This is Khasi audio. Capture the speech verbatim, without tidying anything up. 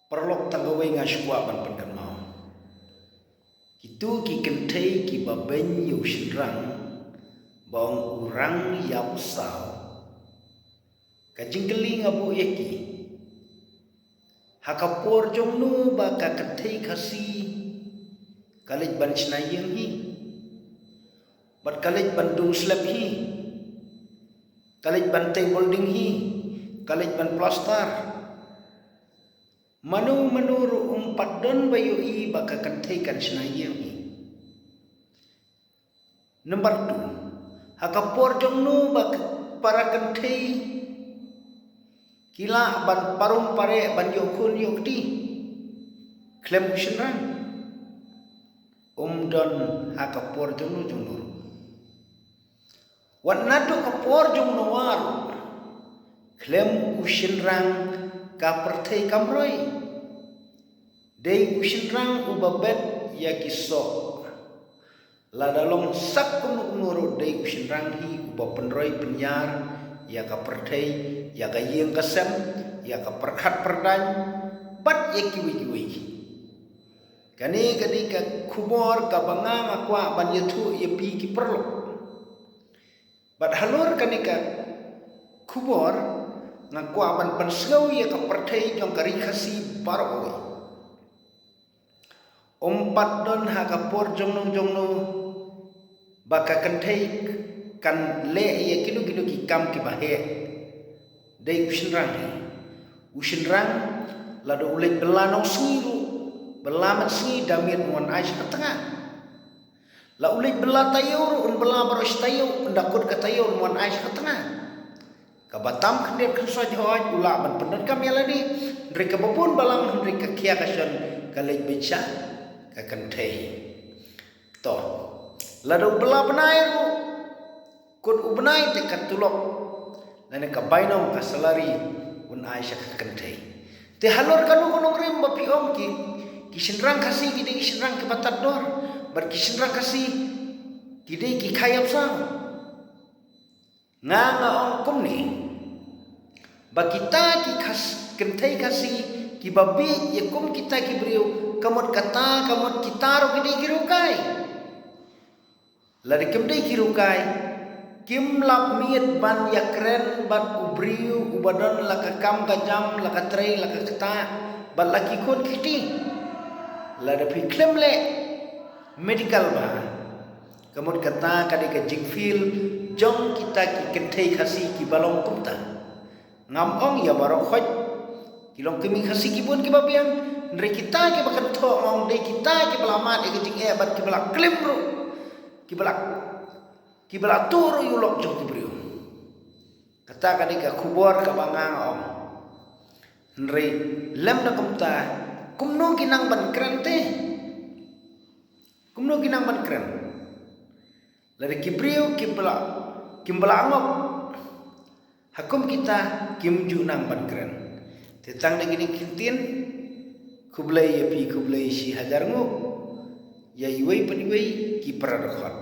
Paralok, tang kawei nga sngewkwah ban pynkynmaw. Kito ki kynthei kiba beiñ ïa u shynrang ba ong u rang ïap saw. Ka jingkylli nga buh ïa ki, ha ka por jong no ba ka kynthei Khasi ka leit ban shna ïing hi, bad ka leit ban dung slab hi, ka leit ban tei building hi, ka leit ban plaster? Mano mano ruh um pat don ba ïohi ba ka kynthei kan shna ïing hi. Number two, ha ka por jong no ba para kynthei ki lah ban parum pareh ban ïoh khun ïoh kti khlem u shynrang? Um don ha ka por jong no jong no ruh. Wat naduh ka por jong Noah ruh, khlem u shynrang ka pyrthei kam roi. Dei u shynrang uba bet ïa ki soh. Lada long sak kumno kumno ruh, dei u shynrang hi uba pynroi pynïar ïa ka pyrthei, ïa ka ïing ka sem, ïa ka pyrkhat pyrdaiñ, bad ïa kiwei kiwei. Kane ka dei ka khubor kaba nga nga kwah ban ïathuh ïa phi ki paralok. Bad halor kane ka khubor, nga kwah ban pynsngew ïa ka pyrthei jong ka Ri Khasi baroh kawei. Um pat don ha ka por jong no jong no ba ka kynthei kan leh ïa kino kino ki kam kiba heh. Dei u shynrang hi. U shynrang, lada u leit bylla nongsngi ruh, bylla mynsngi, da miet un wan ai sha ka tnga. La u leit bylla taïew ruh, un bylla baroh shi taïew, ynda kut ka taïew un wan ai sha ka tnga. Kaba tam khyndiat khynsoit hooid u lah ban pyndonkam ïa lade, hynrei kaba bun balang, hynrei ka khia ka shon ka leit beit sha ka kynthei. To, lada u bylla bnai ruh, kut u bnai te ka tulop lane ka bainong, ka salary, un ai sha ka kynthei. Te halor kano ka nongrim ba phi ong ki, ki shynrang Khasi ki dei ki shynrang kiba tad dor, bad ki shynrang Khasi ki dei ki kha ïap saw? Nga nga ong kumne, ba kita ki Khas-, kynthei Khasi kiba bieit ïa kum kita ki briew, ka mut kata, ka mut kita ruh ki dei ki riewkai. Lada kim dei ki riewkai, kim lap miet ban ïakren bad u briew uba don la ka kam ka jam, la ka trei, la ka ktah, bad la ki khun ki kti. Lada phi khlem leh medical bha, ka mut kata ka dei ka jingfeel jong kita ki kynthei Khasi kiba long kumta. Ngam ong ïa baroh khoit, ki longkmie Khasi ki bun kiba biang, hynrei kita kiba kynthoh, nga ong dei kita kiba la mad ïa ka jingeh bad kiba la klim ruh, kiba la, kiba la tuh ruh ïa u lok jong ki briew. Kata ka dei ka khubor kaba nga nga ong. Hynrei lymda kumta, kumno ki nang ban kren te? Kumno ki nang ban kren? Lada ki briew kiba la, kiba la ngop ha kum kita, kim ju nang ban kren. Te tang da kine ki ktien, khublei ïa phi, khublei shi hajar nguh ïa iwei pa iwei ki para dkhot.